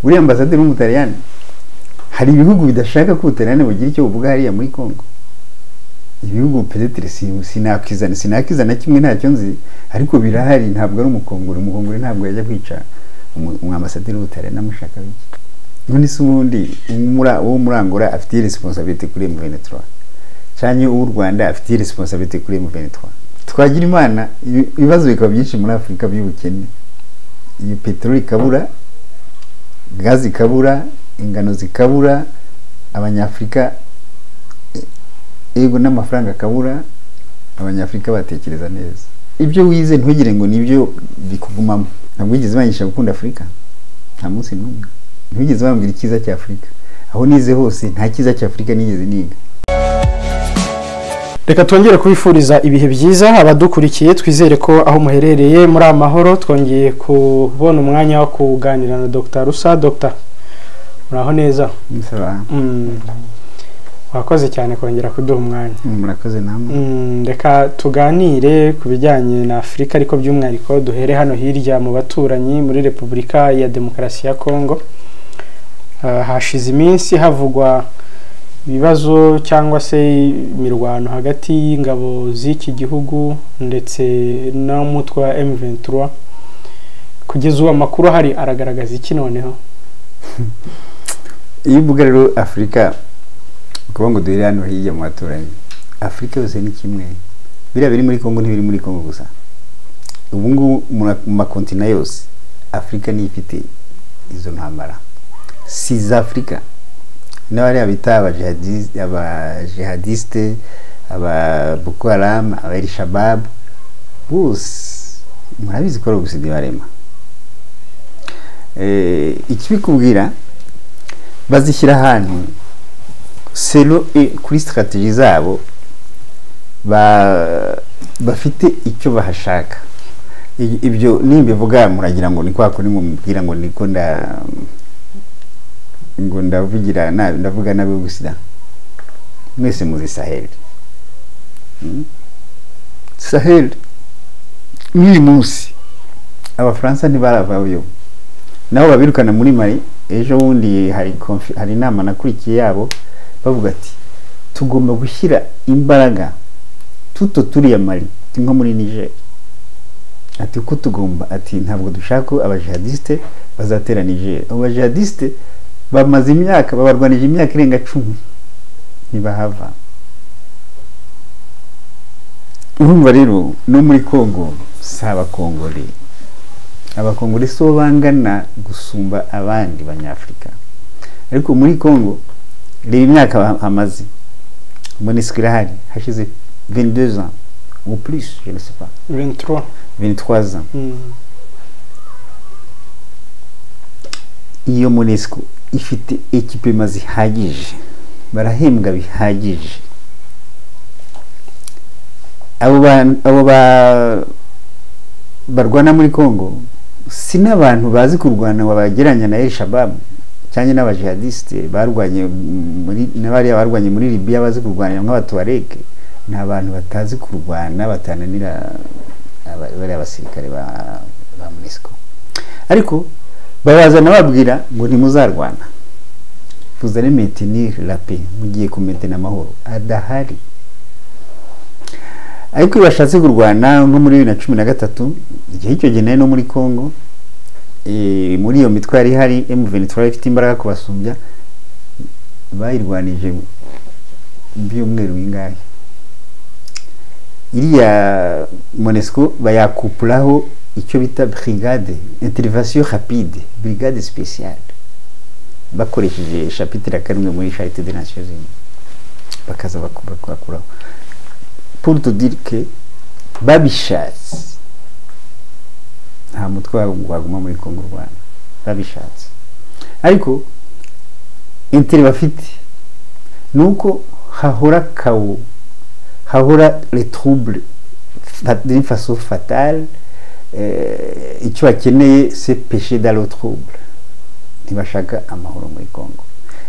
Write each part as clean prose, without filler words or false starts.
Uriya ambasaderi w'Umutaliyani, hari ibihugu bidashaka ko Ubutaliyani bugira icyo buvuga hariya muri Congo. Ibihugu peut-être sinakizana kimwe, ntacyo nzi, ariko birahari. Ntabwo ari Umukongore. Umukongore ntabwo yajya kwica umwambasaderi w'Ubutaliyani amushaka biki? None se ubundi uwo muri Angola afitiye responsabilité kuri M23, canke uw'u Rwanda afitiye responsabilité kuri M23? Twagira Imana ibibazo bikaba byinshi muri Afurika by'ubukene, iyo peteroli ikabura, gazi ikabura, ingano zikabura, Abanyafurika ego n'amafaranga akabura, Abanyafurika batekereza neza. Ibyo wize ntugire ngo nibyo bikugumamo. Ntabwo wigeze banyigisha gukunda Afurika, nta munsi n'umwe ntiwigeze bambwira icyiza cya Afurika. Aho nize hose nta cyiza cya Afurika nigeze niga. Reka twongere kubifuriza ibihe byiza abadukurikiye, twizere ko aho muherereye muri amahoro. Twongeye kubona umwanya wo kuganira na Dr. Rusa. Dr., muraho neza? Wakoze cyane kongera kuduha umwanya. Murakoze namwe. Reka tuganire ku bijyanye na Afurika, ariko by'umwihariko duhere hano hirya mu baturanyi, muri Repubulika ya Demokarasi ya Kongo. Hashize iminsi havugwa ibibazo cyangwa se imirwano hagati y'ingabo z'iki gihugu ndetse n'umutwe wa M23. Kugeza ubu amakuru ahari aragaragaza iki noneho? Iyo uvuga rero Afurika, ukuvuga ngo duhere hano hirya mu baturanyi, Afurika yose ni kimwe. Biriya biri muri Kongo ntibiri muri Kongo gusa. Ubu ngubu mu makontina yose Afurika niyo ifite izo ntambara. Si za Afurika n'abariya bita abajihadiste, aba Boko Haram, aba El Shabab, bose murabizi ko ari ubusidi barema. Ikibikubwira, bazishyira ahantu selon kuri stratégie zabo, bafite icyo bahashaka. Ibyo nimbivuga muragira ngo ni kwa kuri ngo mubwira ngo niko nda ngo ndavugira nabi, ndavuga nabi gusida. Mwese muzi Sahel. Sahel n'uyu munsi Abafaransa ntibaravayo, nabo babirukana muri Mali. Ejo bundi hari inama nakurikiye yabo, bavuga ati tugomba gushyira imbaraga tuto turiya Mali nko muri Niger, ati uko tugomba, ati ntabwo dushaka ko abajihadiste bazatera Niger. Abo bajihadiste bamaze imyaka babarwanije, imyaka irenga 10, ntibahava. Urumva rero no muri Congo si Abakongore. Abakongore so bangana gusumba abandi Banyafurika, ariko muri Congo reba imyaka hamaze MONUSCO irahari, hashize 22 ans ou plus, je ne sais pas. 23. 23 ans. Iyo MONUSCO ifite équipement zihagije, barahembwa bihagije. Abo barwana muri Congo si n'abantu bazi kurwana wabageranya na El Shabab cyangwa n'abajihadiste barwanye muri n'abariya barwanye muri Libya bazi kurwanira nk'Abatuareg. Ni abantu batazi kurwana, batananira bariya basirikare ba MONUSCO, ariko babazana babwira ngo ntimuzarwana, vous allez maintenir la paix, mugiye kumentena amahoro adahari. Ariko iyo bashatse kurwana, nko muri 2013, igihe icyo gihe nari no muri Congo, muri iyo mitwe yari ihari, M23 ifite imbaraga kubasumbya, bayirwanije byumweru bingahe, iriya MONUSCO bayakupulaho icyo bita brigade intervention rapide, brigade spéciale, bakoresheje chapitre ya karindwi muri Charte des Nations Unies, bakaza bakuraho. Pour te dire que babishatse nta mutwe waguma muri Congo Rwanda, babishatse. Ariko intérêt bafite nuko hahora chaos, hahora les troubles d'une façon fatale. Icyo bakeneye, c'est pêcher dans le trouble. Ntibashaka amahoro muri Congo,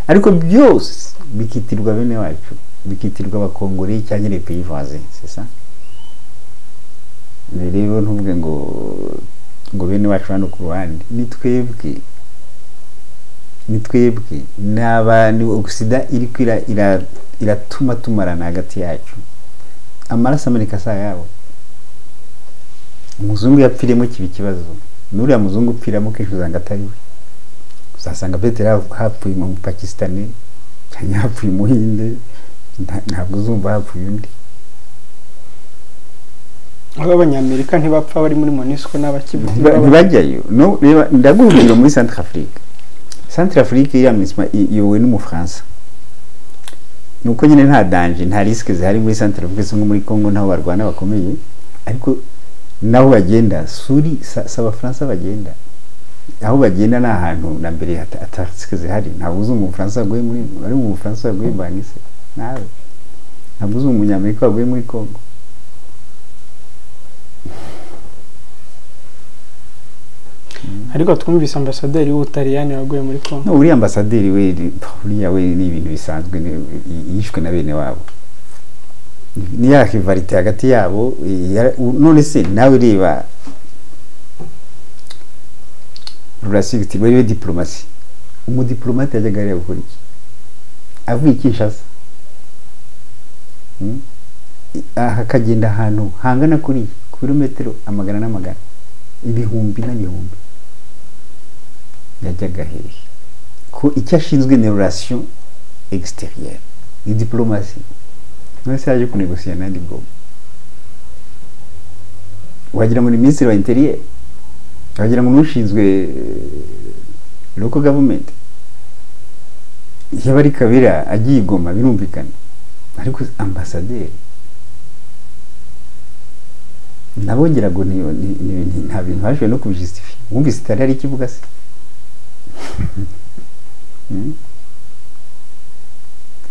ariko byose bikitirwa bene wacu, bikitirwa Abakongore cyangwa les pays voisins, c'est ça. Rero ntuvuge ngo bene wacu hano ku ruhande, ni twebwe. Ni twebwe ni ogisida iri iratuma tumarana hagati yacu, amaraso ameneka saa yabo. Umuzungu yapfiremo kiba ikibazo, n'uriya muzungu upfiramo kenshi usanga atari we, uzasanga Petero hapfuye mu Pakistani cyangwa hapfuye umuhinde, ntabwo uzumva hapfuye undi. Aho abanyamerika ntibapfa bari muri MONUSCO n'abakivu ntibajyayo. No reba ndaguhurira muri Centrafrique. Centrafrique iriya MINUSMA iyobowe n'Umufaransa, nuko nyine nta danger, nta risque zihari muri Centrafrique nko muri Congo, ntaho barwana bakomeye, ariko naho bagenda suri si abafaransa bagenda, aho bagenda ni ahantu na mbere ata risque zihari. Ntabwo uzi umufaransa waguye muri ari umufaransa waguye Bangise, nawe ntabwo uzi umunyamerika waguye muri Congo. Ariko twumvise ambasaderi w'Ubutaliyani waguye muri Congo. No, uriya ambasaderi we uriya we ni ibintu bisanzwe, yishwe na bene wabo, ni ya rivalite hagati yabo. None se nawe reba relation bari diplomasi, umudiplomate yajyaga areba gukora iki avuye i Kinshasa akagenda ahantu hangana kuri ku birometero amagana n'amagana, ibihumbi n'ibihumbi, yajyaga hehe? Ko icyo ashinzwe ni relation extérieure, ni diplomasi. None se yaje kunegosiya nandi Goma, wagira ngo ni minisitiri wa interieur, wagira ngo n'ushinzwe local government. Iyo bari Kabila agiye Goma birumvikana, ariko ambasaderi nabongera ngo nta bintu bashoboye no kubijustifia. Wumvise itari ari ikivuga se?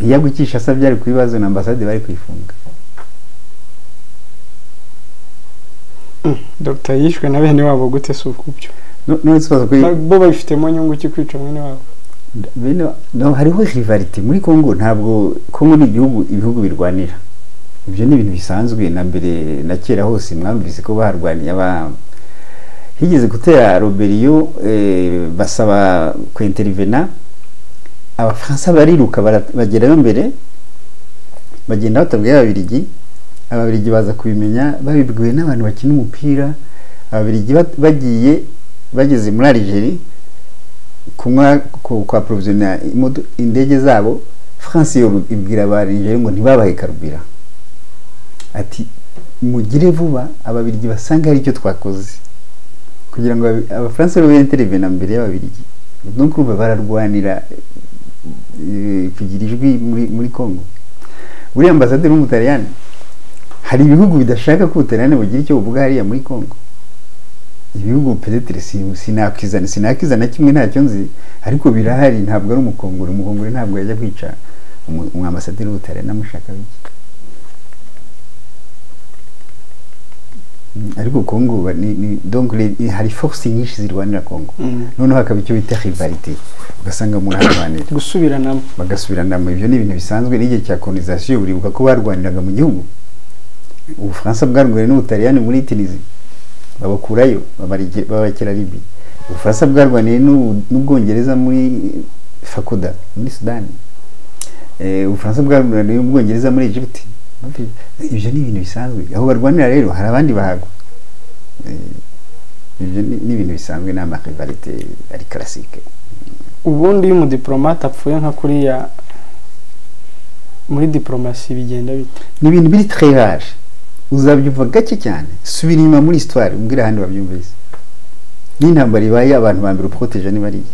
Iyo agukisha asa byari ku bibazo na ambasade bari kuyifunga. Dr yishwe na bene wabo gute si ukubyo? None ikibazo kuri bo babifitemo nyungu ki kwica mwene wabo? Bene no, hariho rivalite muri Congo. Ntabwo Congo ni igihugu ibihugu birwanira, ibyo ni ibintu bisanzwe na mbere na kera hose. Mwumvise ko baharwaniye aba higeze gutera Roberiyo, basaba kwintervena, abafaransa bariruka bagerayo mbere, bagenda batabwiye ababirigi. Ababirigi baza kubimenya babibwiwe n'abantu bakina umupira. Ababirigi bagiye bageze muri Algeria kunywa kwa provisiona indege zabo, France yo ibwira abarigeri ngo ntibabahe karubira, ati mugire vuba ababirigi basanga hari icyo twakoze, kugira ngo abafaransa babe intervena mbere y'ababirigi. Donc urumva bararwanira kugira ijwi muri Congo. Uriya ambasaderi w'Umutaliyani, hari ibihugu bidashaka ko Ubutaliyani bugira icyo buvuga hariya muri Congo. Ibihugu peut-être sinakizana kimwe ntacyo nzi, ariko birahari. Ntabwo ari umukongore, umukongore ntabwo yajya kwica umwambasaderi w'Ubutaliyani amushaka biki. Ariko Congo donc hari force nyinshi zirwanira Congo. Noneho hakaba icyo bita rivalite, ugasanga murarwanira gusubiranamo, bagasubiranamo. Ibyo ni ibintu bisanzwe. N'igihe cya colonisation uribuka ko barwaniraga mu gihugu, Ubufaransa bwarwaniye n'Ubutaliyani muri Tunisie babakurayo babakira Libye. Ubufaransa bwarwaniye n'Ubwongereza muri Fakoda muri Sudani, Ubufaransa bwarwaniye n'Ubwongereza muri Egypte. Ibyo ni ibintu bisanzwe. Aho barwanira rero hari abandi bahagwa. Ibyo ni ibintu bisanzwe, ni amarivalite ari classique. Ubundi iyo umudiplomate apfuye nka kuriya muri diplomasi bigenda bite? Ni ibintu biri très rare, uzabyumva gake cyane. Subira inyuma muri histoire umbwire ahandi babyumvise. N'intambara ibaye abantu ba mbere uproteje ni bariya.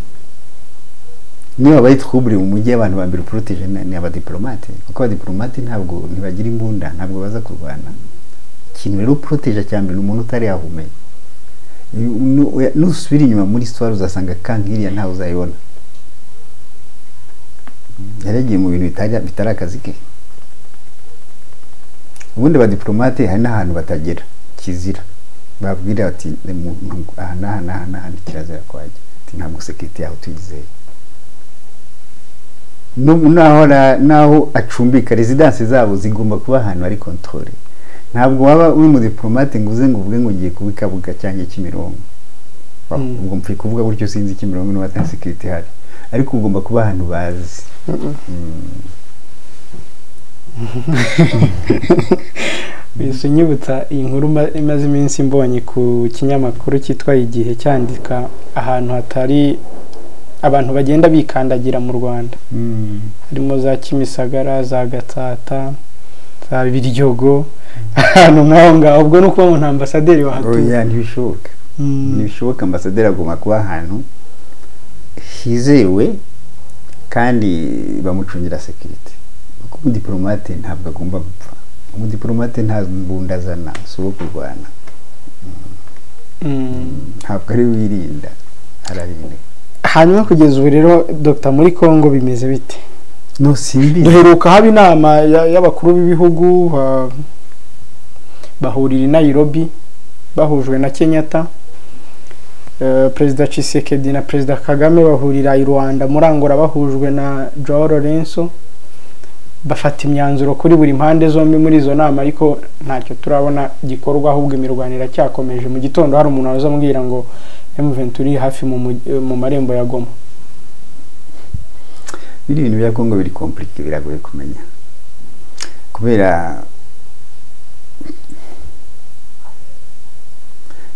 Niba habaye trouble mu mujyi abantu ba mbere uproteje ni abadiplomate, kuko abadiplomate ntabwo ntibagira imbunda, ntabwo baza kurwana. Ikintu rero uproteje cya mbere ni umuntu utari yahumeye. Nusubira inyuma muri histoire uzasanga kankiriya ntawe uzayibona, yaragiye mu bintu bitari akazi ke. Ubundi abadiplomate hari n'ahantu batagera kizira, babwira bati aha n'aha n'aha n'aha kirazira kuhajya, ati ntabwo sekirite yawe tuyizeye. Naho acumbika residence zabo zigomba kuba ahantu hari controle. Ntabwo waba uri umudiplomate ngo uze ngo uvuge ngo ngiye kubikabuga cyangwa Kimironko, ubwo mpfuye kuvuga gutyo sinzi Kimironko niba nta sekirite ihari. Ariko ugomba kuba ahantu bazi. Bise nyibutsa iyi nkuru imaze iminsi mbonye ku kinyamakuru cyitwa Igihe, cyandika ahantu hatari abantu bagenda bikandagira mu Rwanda, harimo za Kimisagara, za Gatsata, za Biryogo, ahantu nk'aho ngaho. Ubwo ni ukuba umuntu ambasaderi wahatuye? Oya, ntibishoboka. Ntibishoboka. Ambasaderi agomba kuba ahantu hizewe kandi bamucungira sécurité, kuko umudiplomate ntabwo agomba gupfa. Umudiplomate nta mbunda azana, si uwo kurwana. Ntabwo ari wirinda, ararinda. Hanyuma kugeza ubu rero, Dr, muri Congo bimeze bite? No, simbizi. Duheruka haba inama y'abakuru b'ibihugu, bahurira i Nairobi bahujwe na Kenyatta. Perezida Tshisekedi na Perezida Kagame bahurira i Rwanda muri Angola bahujwe na Joao Lourenço, bafata imyanzuro kuri buri mpande zombi muri izo nama, ariko ntacyo turabona gikorwa, ahubwo imirwanire iracyakomeje. Mu gitondo hari umuntu waza ambwira ngo M23 iri hafi mu marembo ya Goma. Biri ibintu bya Congo biri compliqué, biragoye kumenya kubera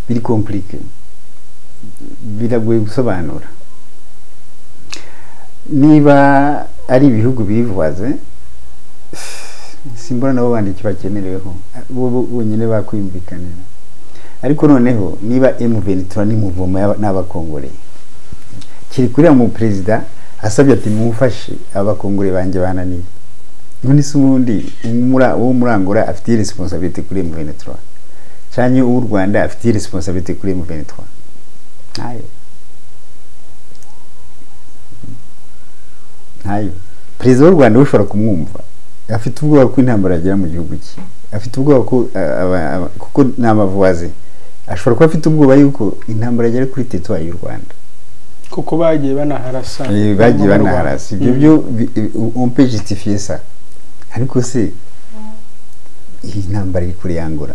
biri compliqué, biragoye gusobanura niba ari ibihugu bivuze. Simbona nabo bandi icyo bakenereweho, bo bonyine bakwiyumvikanira. Ariko noneho niba M23 ni mouvement n'abakongore, kiri kuriya mu perezida asabye ati: "Mumufashe, abakongore banjye bananiye." None se ubundi uwo muri Angola afitiye responsabilité kuri M23, canke uw'u Rwanda afitiye responsabilité kuri M23? Ntayo, ntayo. Perezida w'u Rwanda ushobora kumwumva, afite ubwoba ko intambara yagera mu gihugu cye, afite ubwoba ko kuko ni amavuwaze, ashobora kuba afite ubwoba yuko intambara yagera kuri territoire y'u Rwanda. Kuko bagiye banaharasa. Bagiye banaharasa. Ibyo byo on peut justifier ça. Ariko se iyi ntambara iri kure ya Angola,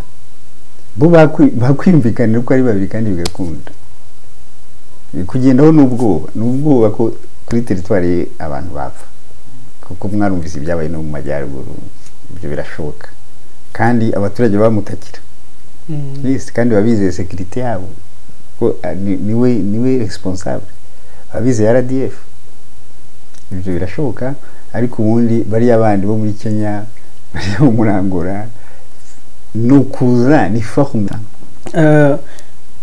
bo bakwiyumvikanira uko ari babiri kandi bigakunda? Kugendaho n'ubwoba, ni ubwoba ko kuri territoire ye abantu bapfa, kuko mwarumvise ibyabaye no mu majyaruguru. Ibyo birashoboka kandi abaturage bamutakira. Yes, kandi babizeye sécurité yabo ko niwe responsable, abizeye RDF. Ibyo birashoboka. Ariko ubundi bariya bandi bo muri Kenya, bariya bo muri Angola, ni ukuza ni forme.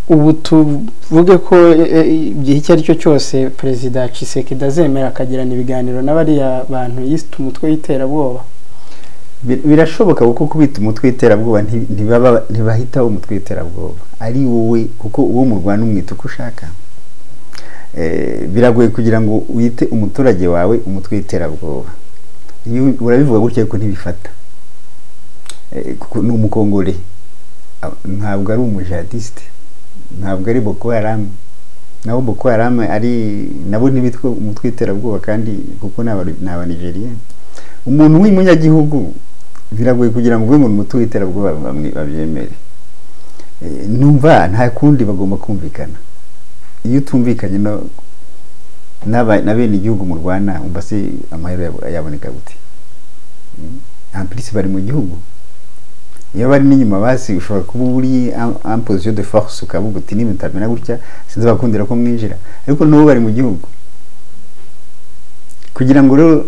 Ubu tuvuge ko igihe icyo ari cyo cyose Perezida Tshisekedi azemera akagirana ibiganiro n'abariya bantu yise umutwe w'iterabwoba? Birashoboka, kuko kubita umutwe w'iterabwoba ntibahita umutwe w'iterabwoba ari wowe, kuko uwo mu Rwanda umwita uko ushaka. Biragoye kugira ngo wite umuturage wawe umutwe w'iterabwoba. Iyo urabivuga gutya ariko ntibifata. Kuko ni umukongore, ntabwo ari umujihadiste, ntabwo ari Boko Haram. Nabo Boko Haram ari nabo ntibitwa umutwe w'iterabwoba kandi kuko ni Abanigerien. Umuntu w'umunyagihugu biragoye kugira ngo uve mu mutwe w'iterabwoba babyemere. Numva nta kundi, bagomba kumvikana. Iyo utumvikanye na bene igihugu murwana, umva se amahoro yaboneka gute? En plus bari mu gihugu. Iyo bari n'inyuma basi ushobora kuba uri en position de force, ukavuga uti: "Niba mutamera gutya sinzi bakundira ko mwinjira." Ariko n'ubu bari mu gihugu. Kugira ngo rero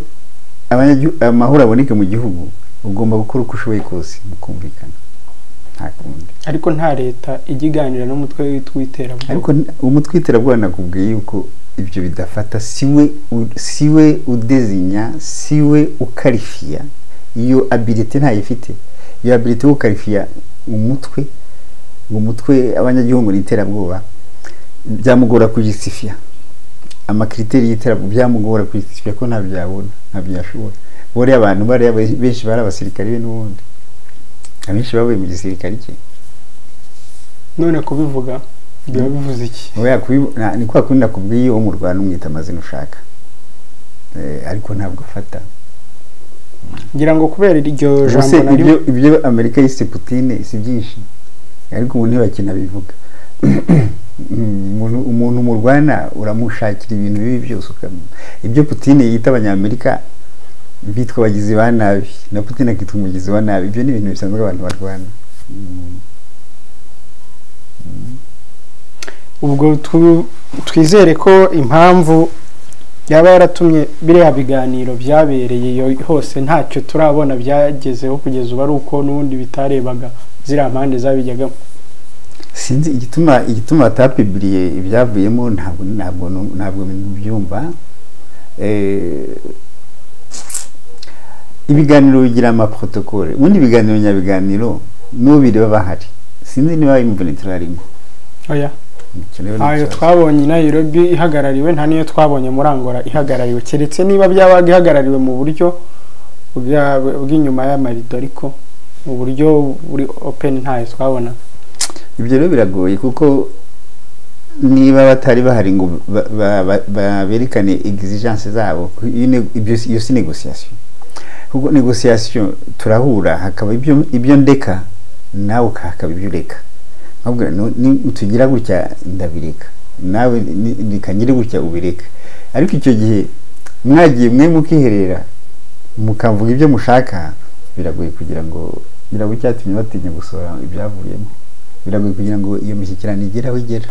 amahoro aboneke mu gihugu, ugomba gukora uko ushoboye kose mukumvikana, nta kundi. Ariko nta leta ijya iganira n'umutwe w'iterabwoba. Ariko umutwe w'iterabwoba nakubwiye yuko ibyo bidafata. Siwe udezinya, siwe ukarifiya. Iyo habilité ntayifite, iyo habilité yo gukarifiya umutwe ngo umutwe abanyagihugu ni iterabwoba. Byamugora kujistifia ama critères y'iterabwoba, byamugora kujistifia ko ntabyo yabona, ntabyo yashobora. Buriya abantu bariya benshi bari abasirikari be, n'ubundi abenshi bavuye mu gisirikare cye. None kubivuga biba bivuze iki? Oya, ni kwa kundi nakubwiye, uwo mu Rwanda umwita amazina ushaka, ariko ntabwo afata. Ngira ngo kubera iryo Ubuse jambo nari ibyo Amerika yise Putine si byinshi, ariko ubu ntibakinabivuga. Umuntu murwana uramushakira ibintu bibi byose, ibyo Putin yita abanyamerika bitwa abagizi ba nabi, na Putin akitwa umugizi wa nabi. Ibyo ni ibintu bisanzwe abantu barwana. Ubwo twizere ko impamvu yaba yaratumye biriya biganiro byabereye hose ntacyo turabona byagezeho kugeza ubu ari uko n'ubundi bitarebaga ziriya mpande zabijyagamo. Sinzi igituma batapibiriye ibyavuyemo, ntabwo byumva. Ibiganiro bigira amaprotokole, ubundi ibiganiro nyabiganiro n'ubireba bahari. Sinzi niba M23 arimo. Oya, ayo twabonye Nairobi ihagarariwe, nta niyo twabonye muri Angola ihagarariwe, keretse niba byabaga ihagarariwe mu buryo bw'inyuma y'amarido, ariko mu buryo buri open ntayo twabona. Ibyo rero biragoye, kuko niba batari bahari ngo berekane exigence zabo, iyo si négociation. Kuko négociation turahura hakaba ibyo ndeka, nawe hakaba ibyo ureka. Tugira gutya ndabireka, nawe nikanyire gutya ubireka. Ariko icyo gihe mwagiye mwe mukiherera mukavuga ibyo mushaka, biragoye kugira ngo biragoye cyatumye batinya gusohora ibyavuyemo. Biragoye kugira ngo iyo mishyikirano igere aho igera.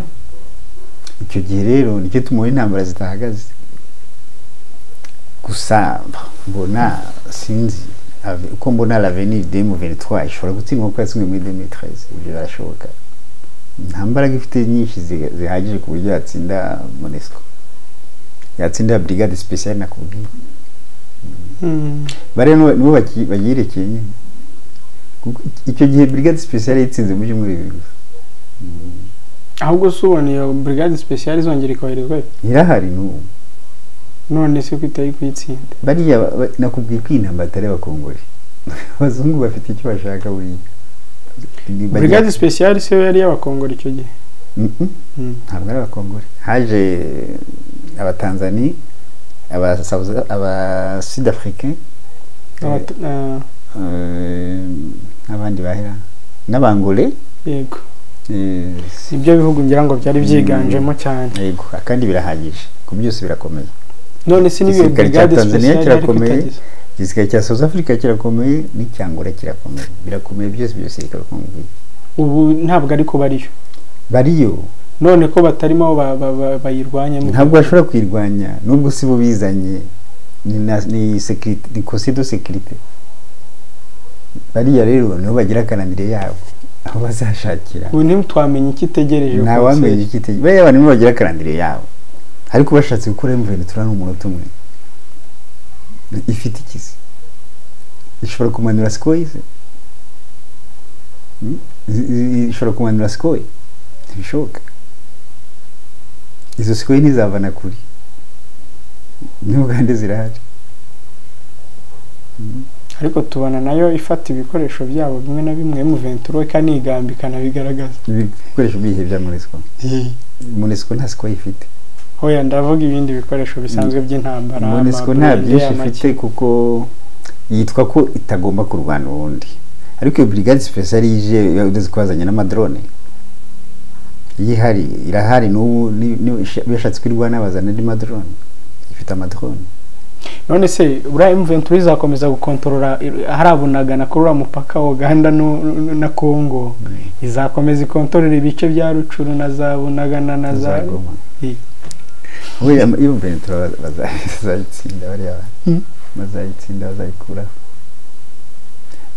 Icyo gihe rero nicyo tumubona intambara zitahagaze. Gusa mbona sinzi uko mbona l'avenir de M23 ishobora gutsindwa kuko yatsinzwe muri 2013. Ibyo birashoboka. Nta mbaraga ifite nyinshi zihagije ku buryo yatsinda MONUSCO, yatsinda brigade spéciale nakubwiye. Bare nibo bayirekeye nyine. Icyo gihe brigade spéciale yitsinze mu byumweru bibiri gusa. Ahubwo se ubona iyo brigade spéciale izongera ikoherezwa? Irahari n'ubu. None se ko itari kuyitsinda? Bariya nakubwiye ko iyi ntambara atari abakongore. Abazungu bafite icyo bashaka buriya. Brigade spéciale se yari y'abakongore icyo gihe? Ntabwo ari abakongore. Haje abatanzani, aba sud africain, n'abandi bahera, n'abangole. Yego. Ibyo bihugu ngira ngo byari byiganjemo cyane. Yego, kandi birahagije. Ku byose birakomeye. None se niyo brigade spéciale kirakomeye, igisirikare cya South Africa kirakomeye, n'icyangora kirakomeye. Birakomeye byose birakomeye. Ubu ntabwo ariko bariyo. Bariyo. None ko batarimo bayirwanya, ntabwo bashobora kuyirwanya nubwo si bo bizanye. Ni sécurité, ni conseil de sécurité. Bariya rero nibo bagira kananire yabo aho bazashakira. Ubu ntitwamenye ikitegereje. Nta wamenye ikitegereje. Bariya abantu nibo bagira kananire yabo. Ariko bashatse gukora M23 n'umunota umwe. Ifite ikisi ishobora kumanura Sukhoi se? Ishobora kumanura Sukhoi? Ntibishoboka. Izo Sukhoi ntizavana kuri n'Uganda zirahari. Ariko tubona nayo ifata ibikoresho byabo bimwe na bimwe M23 ikanigamba ikanabigaragaza. Ibikoresho bihe bya MONUSCO? MONUSCO nta Sukhoi ifite. Hoya ndavuga ibindi bikoresho bisanzwe by'intambara. MONUSCO nta byinshi ifite kuko yitwa ko itagomba kurwana ubundi. Ariko iyo brigade spéciale yije udazi kwazanye n'amadrone yihari irahari n'ubu bishatse kwirwana bazana andi madrone. Ifite amadrone. None se uriya M23 izakomeza gukontorora harabunagana kuri uriya mupaka wa Uganda na Congo? Izakomeza ikontorora ibice bya Rucuru na za Bunagana na za Goma? Oya, M23 bazayitsinda bariya bantu. Bazayitsinda, bazayikuraho.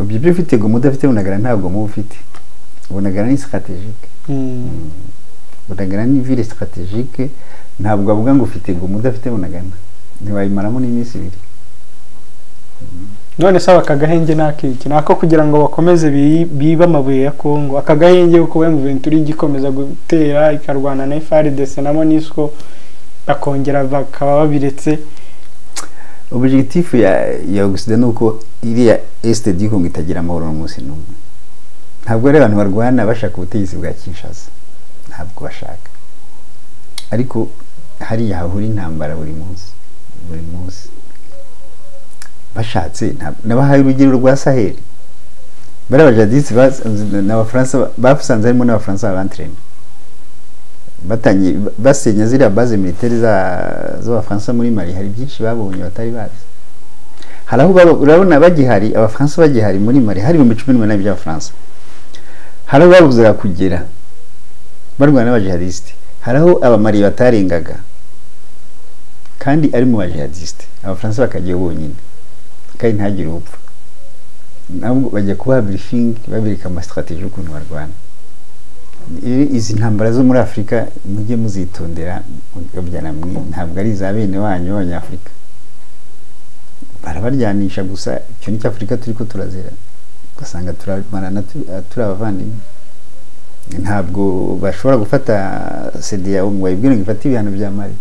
Ibyo byo ufite Goma udafite Bunagana ntabwo muba ufite. Bunagana ni stratégique. Bunagana ni ville stratégique, ntabwo bavuga ngo ufite Goma udafite Bunagana. Ntibayimaramo n'iminsi ibiri. None se aka gahenge n'akiki nako kugira ngo bakomeze bibe amabuye ya Congo? Aka gahenge uko M23 igikomeza gutera ikarwana na FARDC na MONUSCO bakongera bakaba babiretse. Objectif ya Occident nuko iriya Est du Congo itagira amahoro n'umunsi n'umwe. Ntabwo ari abantu barwana bashaka ubutegetsi bwa Kinshasa, ntabwo bashaka. Ariko hariya hahura intambara buri munsi buri munsi. Bashatse nabahaye urugero rwa Sahel. Bari abajadisi n'abafaransa bafusanze harimo n'abafaransa babantrene. Batangiye basenya ziriya base militaire z'Abafaransa muri Mali, hari byinshi babonye batari bazi. Hari aho urabona bagihari, Abafaransa bagihari muri Mali, hari 18,000 by'Abafaransa. Hari aho babuzaga kugera barwana n'abajihadisite, hari aho Abamali batarengaga kandi ari mu bajihadisite, Abafaransa bakajyayo bonyine kandi ntagire upfa. Nabwo bajya kubaha briefing, babereka amastratégie y'ukuntu barwana. Izi ntambara zo muri Afurika mujye muzitondera, ntabwo ari iza bene wanyu b'Abanyafurika, barabaryanisha gusa. Icyo nicyo Afurika turi ko turazira, ugasanga turamarana turi abavandimwe. Ntabwo bashobora gufata CEDEAO ngo bayibwire ngo ifate ibihano bya Mali,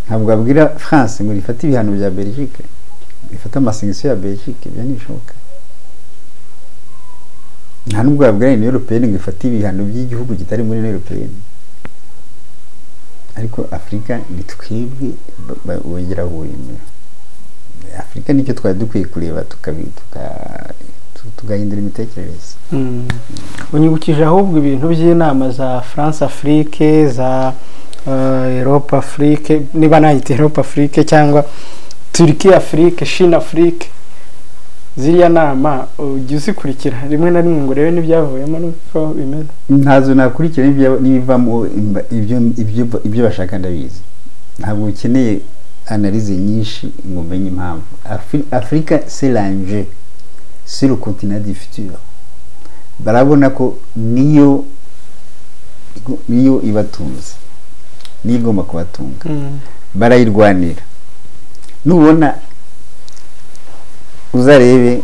ntabwo babwira France ngo ifate ibihano bya Belgique, ifate amasanctions ya Belgique, ibyo ntibishoboka. Nta nubwo babwira Union Européenne ngo ifate ibihano by'igihugu kitari muri Union Européenne. Ariko Afurika ni twebwe bongera wemera Afurika, nicyo twari dukwiye kureba tugahindura imitekerereze. Unyibukije ahubwo ibintu by'inama za France Afrique, za Europe Afrique, niba nayita Europe Afrique cyangwa Turquie Afrique, Chine Afrique. Ziriya nama ujya uzikurikira rimwe na rimwe ngo urebe n'ibyavuyemo n'uko bimeze? Ntazo nakurikira n'ibivamo. Ibyo bashaka ndabizi, ntabwo ukeneye analyse nyinshi ngo umenye impamvu. Afurika, c'est l'enjeu, c'est le continent du futur. Barabona ko niyo ibatunze, niyo igomba kubatunga, barayirwanira. Nubona uzarebe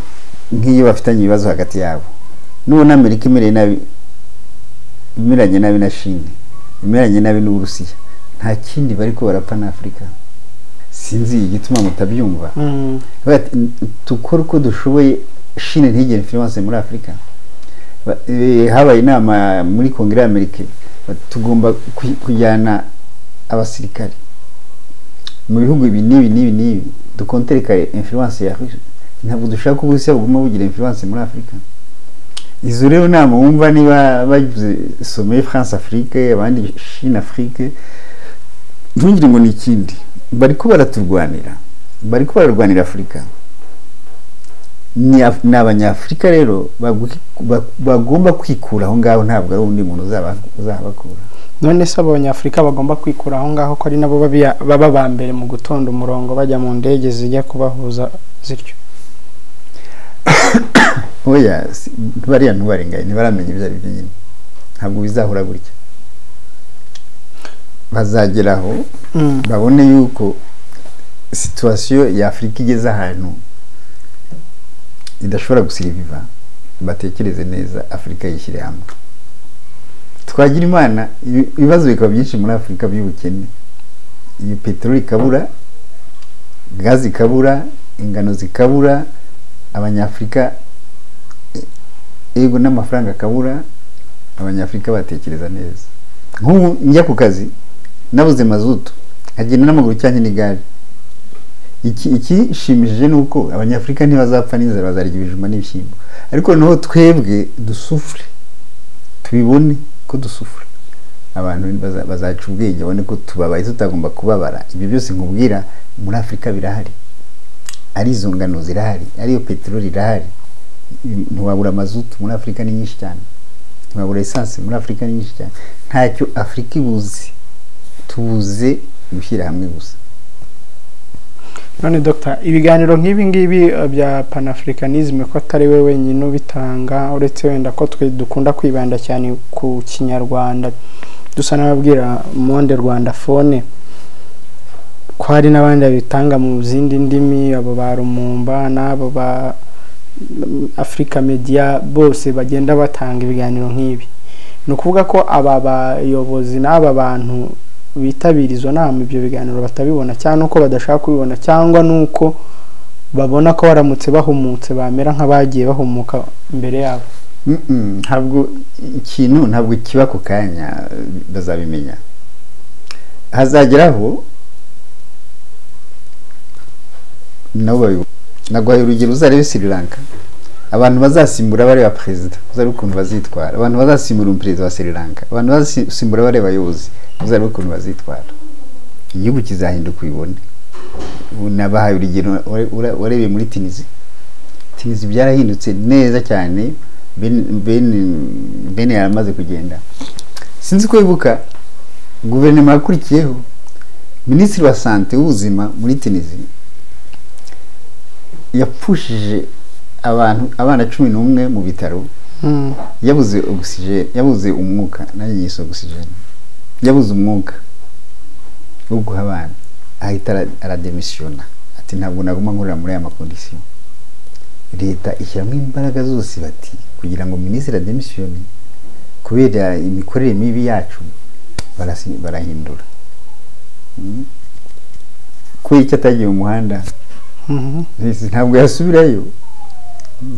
nk'iyo bafitanye ibibazo hagati yabo, nubona Amerika imereye nabi, imeranye nabi na Chine, imeranye nabi n'Uburusiya, nta kindi bari ko barapfa na Afurika. Sinzi igituma mutabyumva. Dukora uko dushoboye Chine ntigire influence muri Afurika. Habaye inama muri Kongere y'Amerika, tugomba kujyana abasirikare mu bihugu ibi n'ibi n'ibi n'ibi, dukontereka influence ya Russie. Ntabwo dushaka ko Uburusiya buguma bugira influence muri Afurika. Izo rero nama wumva niba bagize sommet France Afrique, abandi Chine Afrique, ntugire ngo ni ikindi, bariko baraturwanira, bariko bararwanira Afurika. Ni Abanyafurika rero bagomba kwikura aho ngaho, ntabwo ari undi muntu uzahabakura. None se Abanyafurika bagomba kwikura aho ngaho, ko ari nabo baba ba mbere mu gutonda umurongo bajya mu ndege zijya kubahuza zityo? Oya, bariya ntubarengaye, ntibaramenya ibyo ari byo nyine. Ntabwo bizahora gutya, bazageraho babone yuko situation ya Afurika igeze ahantu idashobora gusiriviva, batekereze neza, Afurika yishyire hamwe. Twagira Imana ibibazo bikaba byinshi muri Afurika by'ubukene, iyo peteroli ikabura, gazi ikabura, ingano zikabura, Abanyafurika yego n'amafaranga akabura, Abanyafurika batekereza neza. Nk'ubu njya ku kazi nabuze mazutu, nkagenda n'amaguru cyangwa n'igare. Ikishimishije ni uko Abanyafurika ntibazapfa n'inzara, bazarya ibijumba n'ibishyimbo. Ariko noneho twebwe dusufure, tubibone ko dusufure, abantu bazaca ubwenge, babone ko tubabaye tutagomba kubabara. Ibyo byose nkubwira muri Afurika birahari, ari izo ngano zirahari, ariyo peteroli irahari, ntiwabura mazutu muri Afurika ni nyinshi cyane, ntiwabura essence muri Afurika ni nyinshi cyane. Ntacyo Afurika ibuze, tubuze gushyira hamwe gusa. None Dr, ibiganiro nk'ibi ngibi bya panafricanisme, ko atari we wenyine ubitanga, uretse wenda ko twe dukunda kwibanda cyane ku Kinyarwanda, dusa n'ababwira monde rwandophone, ko hari n'abandi babitanga mu zindi ndimi, abo ba Lumumba n'abo ba Africa Media bose bagenda batanga ibiganiro nk'ibi, ni ukuvuga ko aba bayobozi n'aba bantu bitabira izo nama ibyo biganiro batabibona, cyangwa nuko badashaka kubibona, cyangwa nuko babona ko baramutse bahumutse bamera nk'abagiye bahumuka imbere yabo? Ntabwo ikintu ntabwo kiba ako kanya, bazabimenya, hazageraho nabo babibona. Naguhaye urugero, uzarebe Sri Lanka. Abantu bazasimbura bari ba perezida, uzarebe ukuntu bazitwara. Abantu bazasimbura umuperezida wa Sri Lanka, abantu bazasimbura bari abayobozi, uzarebe ukuntu bazitwara. Igihugu kizahinduka ubibone. Nabahaye urugero, warebeye muri Tunisie. Tunisie byarahindutse neza cyane, Ben yaramaze kugenda. Sinzi ko wibuka guverinoma yakurikiyeho, minisitiri wa santé, w'ubuzima muri Tunisie, yapfushije abantu, abana 11 mu bitaro, yabuze oxygène, yabuze umwuka, nanjye yise oxygène, yabuze umwuka wo guha abana, ahita arademisiyona, ati: "Ntabwo naguma nkorera muri aya ma conditions." Leta ishyiramo imbaraga zose, bati kugira ngo minisitiri ademisiyone kubera imikorere mibi yacu, barahindura. Kubera icyo atagiye mu muhanda? Ntabwo yasubirayo.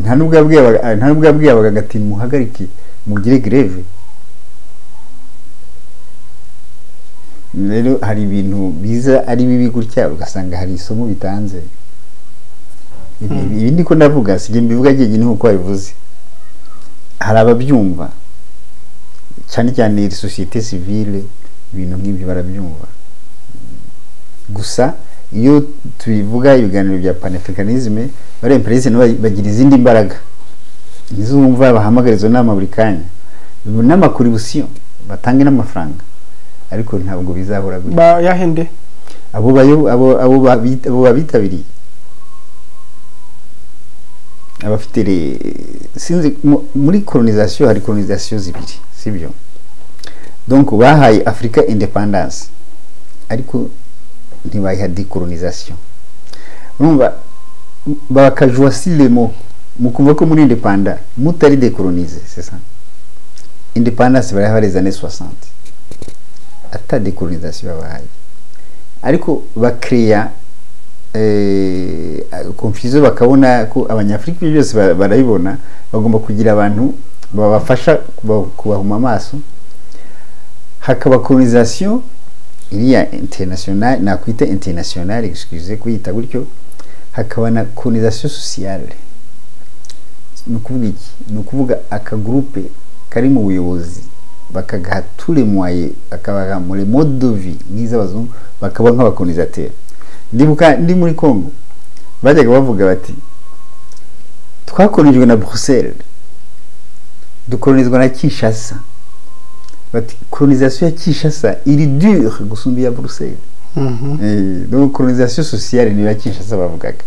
Nta nubwo yabwiye abaganga ati: "Muhagarike, mugire grève." Rero hari ibintu biza ari bibi gutya, ugasanga hari isomo bitanze. Ibi niko ndavuga, sijye mbivuga jyenyine nk'uko wabivuze, hari ababyumva, cyane cyane société civile, ibintu nk'ibyo barabyumva. Gusa iyo tubivuga, ibiganiro bya panafricanisme, bari impérialistes nabo bagira izindi mbaraga, ntizumva bahamagara izo nama buri kanya n'ama contributions, batange n'amafaranga, ariko ntabwo bizahora gutya. Bayahende? Abo babitabiriye, abafite sinzi, muri colonisation hari colonisation zibiri, sibyo? Donc bahaye Afrika indépendance, ariko ntibayiha décolonisation. Urumva bakajwa si le mot, mukumva ko muri indépendant mutari décolonisé. C'est ça, indépendance barayiha les années 60, ata décolonisation babahaye, ariko bakreya confusion, bakabona ko Abanyafurika ibyo byose barabibona, bagomba kugira abantu babafasha kubahuma amaso. Hakaba colonisation iriya international, nakwita international, excuse kuyita gutyo, hakaba na colonisation sociale. Ni ukuvuga iki? Ni ukuvuga akagroupe kari mu buyobozi bakagaha tous les moyens, bakabaha muri mode de vie nk'iz'abazungu, bakaba nk'aba colonisateurs. Ndibuka ndi muri Congo, bajyaga bavuga bati: "Twakolonijwe na Bruxelles, dukolonizwa na Kinshasa." Bati: "Colonisation ya Kinshasa iri dure gusumba iya Bruxelles." Donc colonisation sociale niyo ya Kinshasa bavugaga.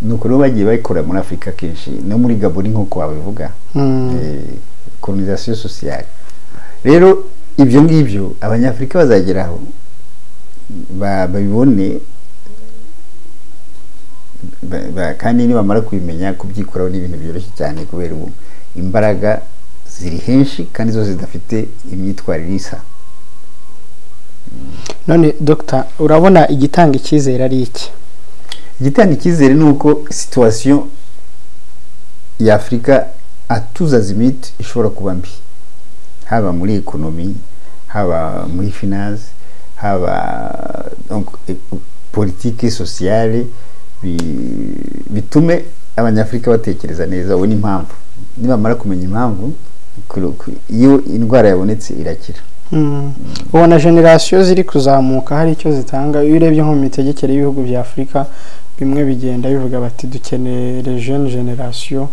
Nuko rero bagiye bayikora muri Afurika kenshi, no muri Gabon nk'uko wabivuga. Colonisation sociale rero, ibyo ngibyo Abanyafurika bazageraho babibone, kandi nibamara kubimenya, kubyikoraho ni ibintu byoroshye cyane, kubera ubu imbaraga ziri henshi kandi zose zidafite imyitwarire isa. None dogita, urabona igitanga icyizere ari iki? Igitanga icyizere ni uko situation ya Afurika à tous azimuts ishobora kuba mbi, haba muri économie, haba muri finance, haba donc politique sociale, bitume Abanyafurika batekereza neza. Ubu ni impamvu, nibamara kumenya impamvu, iyo indwara yabonetse irakira. Ubona générations ziri kuzamuka hari icyo zitanga? Iyo urebye nko mu mitegekere y'ibihugu bya Afurika, bimwe bigenda bivuga bati: "Dukeneye jeune génération."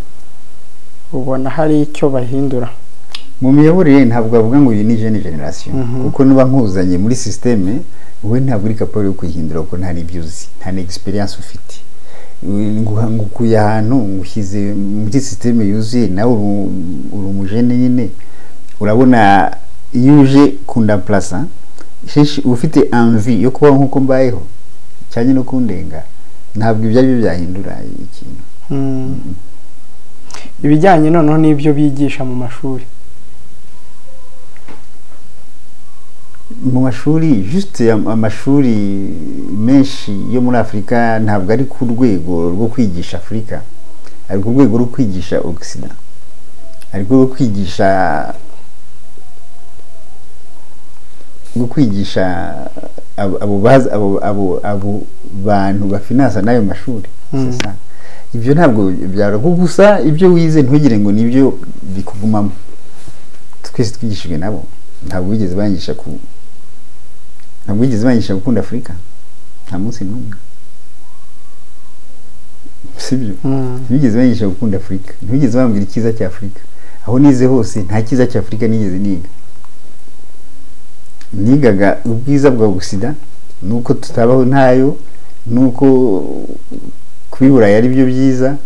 Ubona hari icyo bahindura? Mu miyoborere ntabwo bavuga ngo uyu ni jeune génération, kuko niba nkuzanye muri système, wowe ntabwo uri capable yo kuyihindura, kuko nta n'ibyo uzi, nta na expérience ufite. Ngukuye ahantu, ngushyize muri système yuzuye, nawe uri umujene nyine. Urabona iyo uje kundamplasa, kenshi uba ufite envie yo kubaho nk'uko mbayeho cyane no kundenga. Ntabwo ibyo ari byo byahindura ikintu. Ibijyanye noneho n'ibyo bigisha mu mashuri? Mu mashuri, juste amashuri menshi yo muri Afurika ntabwo ari ku rwego rwo kwigisha Afurika, ari ku rwego rwo kwigisha Occident, ari ku rwego rwo kwigisha abo bantu bafinansa n'ayo mashuri. C'est ça. Ibyo ntabwo byara gusa, ibyo wize ntugire ngo nibyo bikugumamo. Twese twigishijwe nabo, ntabwo bigeze bangisha ku ntabwo bigeze bangisha gukunda Afurika, nta munsi n'umwe, sibyo? Ntibigeze bangisha gukunda Afurika, ntibigeze bambwira icyiza cya Afurika. Aho nize hose nta cyiza cya Afurika nigeze niga. Nigaga ubwiza bwa Occident, nuko tutabaho ntayo, nuko kubibura ari byo byiza,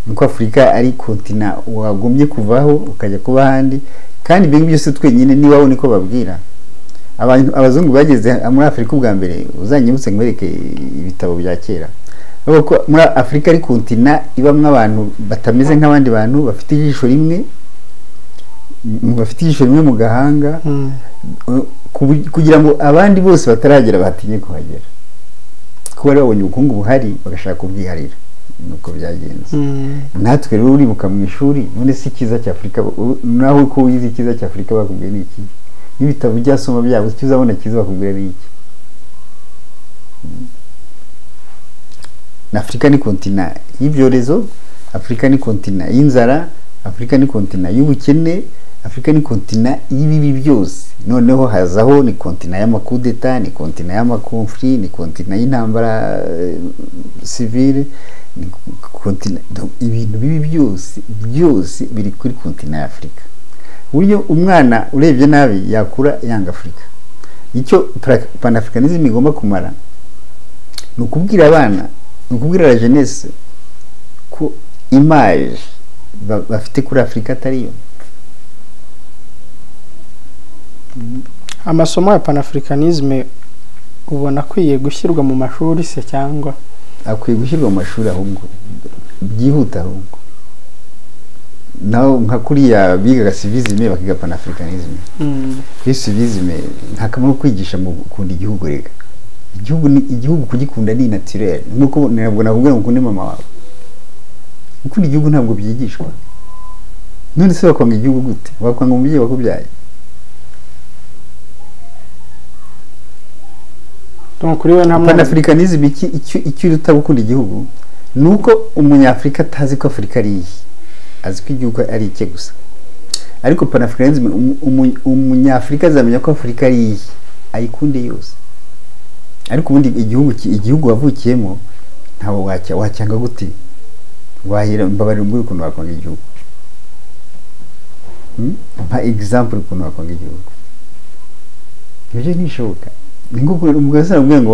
nuko Afurika ari continent wagombye kuvaho ukajya kuba ahandi. Kandi ibyo byose twenyine niba niko babwira abantu. Abazungu bageze muri Afurika ubwa mbere, uzanyibutse nkwereke ibitabo bya kera, bavuga ko muri Afurika ari continent ibamwo abantu batameze nk'abandi bantu, bafite ijisho rimwe, bafite ijisho rimwe mu gahanga, kugira ngo abandi bose bataragera batinye kuhagera, kuko bari babonye ubukungu buhari bagashaka kubwiharira. Nuko byagenze. Natwe rero uribuka mu ishuri, none si icyiza cya Afurika, naho uko wize icyiza cya Afurika bakubwiye ni iki? N'ibitabo byasoma byabo icyo uzabona cyiza bakubwira ni iki? Afurika ni continent y'ibyorezo, Afurika ni continent y'inzara, Afurika ni continent y'ubukene, Afurika ni continent y'ibibi byose. Noneho hazaho ni continent y'amakudeta, ni continent y'ama conflits, ni continent y'intambara civile, ni continent, ibintu bibi byose byose biri kuri continent ya Afurika. Uburyo umwana urebye nabi yakura yanga Afurika. Icyo panafricanism igomba kumara ni ukubwira abana, ni ukubwira la jeunesse ko image bafite kuri Afurika atariyo. Amasomo ya panafricanisme ubona akwiye gushyirwa mu mashuri se cyangwa? Akwiye gushyirwa mu mashuri ahubwo byihuta, ahubwo naho nka kuriya bigaga civisme bakiga panafricanisme. Kuri civisme nta kamaro kwigisha mu gukunda igihugu. Rega igihugu ni igihugu, kugikunda ni naturel. Nkuko ntabwo nakubwira ngo ukunde mama wawe, gukunda igihugu ntabwo byigishwa. None se wakwanga igihugu gute? Wakwanga umubyeyi wakubyaye? Kuri we nta Panafricanism icyo iruta gukunda igihugu ni uko umunyafurika atazi ko Afurika ari iye, azi ko igihugu ari icye gusa. Ariko panafricanism, umunyafurika azamenya ko Afurika ari iye, ayikunde yose. Ariko ubundi igihugu wavukiyemo ntawe wacyanga gute? Wahira mbabarira umbwire ukuntu wakwanga igihugu. Mpa example ukuntu wakwanga igihugu. Ibyo ntibishoboka. Ni nko umugabo ngo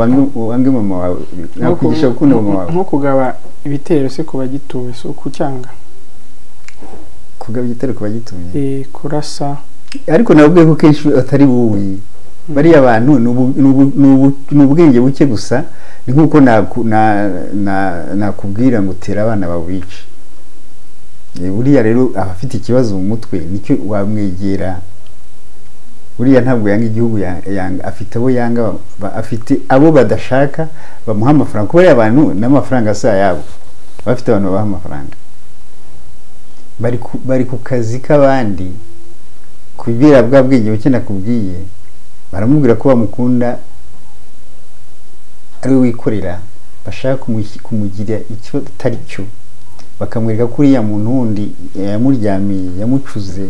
wange mama wawe, nakwigisha gukunda mama wawe. Nko kugaba ibitero se ku bagituye si ukucyanga? Kugaba igitero ku bagituye, kurasa. Ariko nabwiye ko kenshi atari wowe, bariya bantu ni ubwenge buke gusa. Ni nk'uko nakubwira ngo tera abana bawe wice. Buriya rero abafite ikibazo mu mutwe nicyo wamwegera. Buriya ntabwo yanga igihugu, yanga afite abo yanga, afite abo badashaka bamuha amafaranga. Kuba abantu n'amafaranga asa yabo, bafite abantu babaha amafaranga, bari ku kazi k'abandi kubera bwa bwenge buke nakubwiye. Baramubwira ko bamukunda ari we wikorera, bashaka kumugira icyo atari cyo, bakamwereka ko uriya muntu wundi yamuryamiye, yamucuze.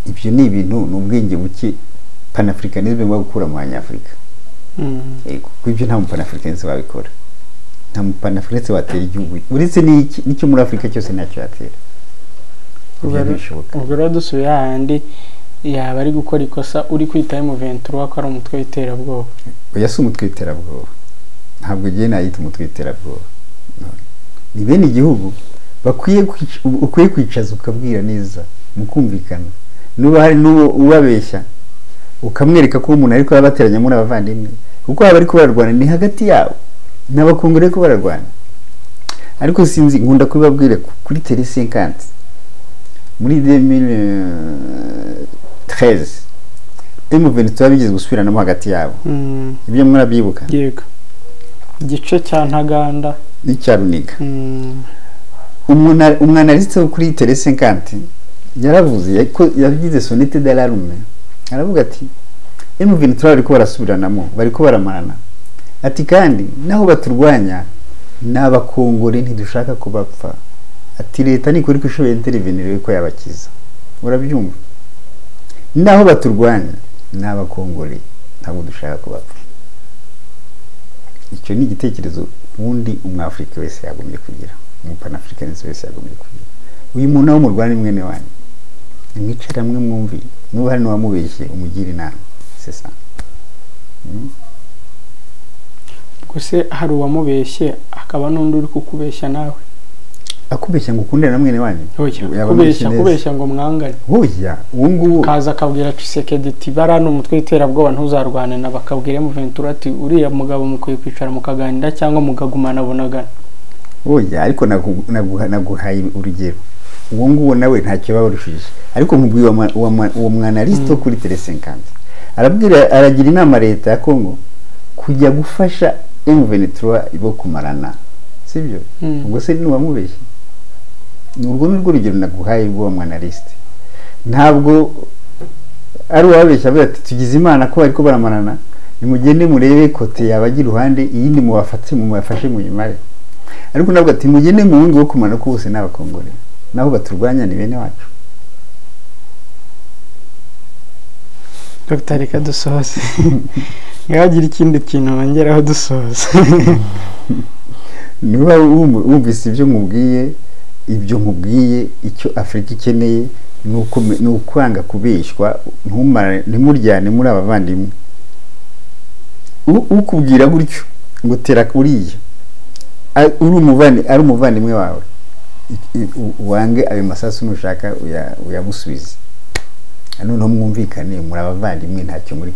Ibyo ni ibintu, ni ubwenge buke panafricanisme bwo gukura mu banyafurika. Kuko ibyo nta mupanafricanisme wabikora, nta mupanafricanisme watera igihugu, uretse n'icyo muri Afurika cyose ntacyo yatera. Ubwo rero dusubiye hahandi, yaba ari gukora ikosa uri kwita M23 ko ari umutwe w'iterabwoba? Oya, si umutwe w'iterabwoba, ntabwo ugiye nayita umutwe w'iterabwoba. Ni bene igihugu bakwiye ukwiye kwicaza ukabwira neza mukumvikana. Nuba hari n'uwo ubabeshya ukamwereka ko umuntu ariko yabateranya muri abavandimwe, kuko aba ariko bararwana ni hagati yabo n'abakongore ko bararwana. Ariko sinzi, nkunda kubibabwira kuri Télé 50 muri 2013 M23 bigeze gusubiranamo hagati yabo. Ibyo murabyibuka? Yego, igice cya Ntaganda n'icya Runiga. Umwanaliste wo kuri Télé 50 yaravuze ko yagize sonnette d'alarme, aravuga ati M23 bariko barasubiranamo, bariko baramarana, ati kandi naho baturwanya N'abakongore ntidushaka kubapfa. Ati leta nikora uko ishoboye intervenir ko yabakiza. Urabyumva? Naho baturwanya n'abakongore ntabwo dushaka kubapfa. Icyo ni igitekerezo ubundi umwafurika wese yagombye kugira, umupanafricaniste wese yagombye kugira. Uyu muntu wo mu Rwanda ni mwene wanyu, nimwicare hamwe mwumvi, niba hari n'uwamubeshye umugira inama. C'est ça. Gusa hari uwamubeshye akaba n'undi uri kukubeshya nawe. Akubeshya ngo ukundane na mwene wanyu? Oya, kubeshya ngo mwangane. Oya, uwo nguwo kaza akabwira Tshisekedi ati bara ni umutwe w'iterabwoba ntuzarwane na, bakabwira M23 ati uriya mugabo mukwiye kwicara mukaganira cyangwa mukagumana bunagana. Oya, ariko naguhaye urugero. Uwo nguwo nawe ntacyo babarushije. Ariko nkubwiye uwo mwanaliste kuri Tele 50 arabwira, aragira inama leta ya Kongo kujya gufasha M23 bo kumarana, sibyo? Ubwo se n'uwamubeshye? Urwo ni rwo rugero naguhaye rw'uwo mwanaliste. Ntabwo ari uwabeshya avuga ati tugize imana ko bariko baramarana, nimugende murebe kote yabagira iruhande, iyindi mubafate mubafashe muyimare. Ariko nabwo ati mugende mu wundi wo kumara ko bose n'abakongore, naho baturwanya ni bene wacu. Dr. reka dusoze. Ngagira ikindi kintu wongeraho dusoza. Niba wumvise ibyo nkubwiye, ibyo nkubwiye, icyo Afurika ikeneye ni ukwanga kubeshywa, ntimuryane muri abavandimwe. Ukubwira gutyo ngo tera uriya ari umuvandimwe wawe, wange ayo masasu nushaka uyamusubize, noneho mwumvikane muri abavandimwe, ntacyo muri.